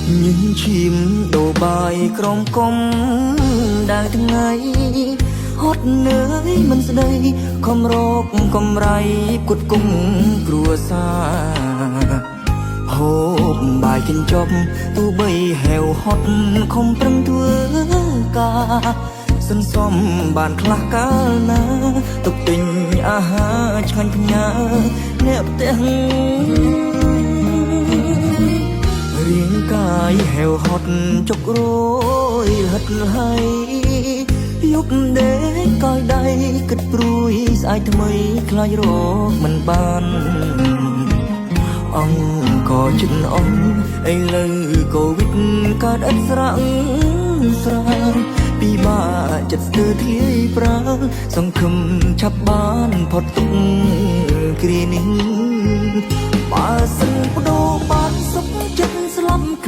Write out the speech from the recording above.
ញឹមឈាមដូរបាយក្រមគុំដែលថ្ងៃហត់នឿយមិនស្ដីខំរកកំរៃគុតគុំគ្រួសារហូបបាយកញ្ចប់ទោះបីហេវហត់ខំប្រឹងធ្វើការសន្សំបានខ្លះកាលណាទុកទិញអាហារឆ្ងាញ់ផ្ញើអ្នកផ្ទះ រាងកាយហេវហត់ចុករយហិតហៃយប់ដេកកាយដៃគិតព្រួយស្អែកថ្មីខ្លាចរកមិនបានអង្គក៏ចិត្តអងឥឡូវកូវីដកើតឥតស្រាំងស្រាងពីបាក់ចិត្តស្ទើរធ្លាយប្រាងសង្ឃឹមឆាប់បានផុតទុក្ខគ្រានេះបើសិនបដូរបានសុខចិត្តស្លាប់គ្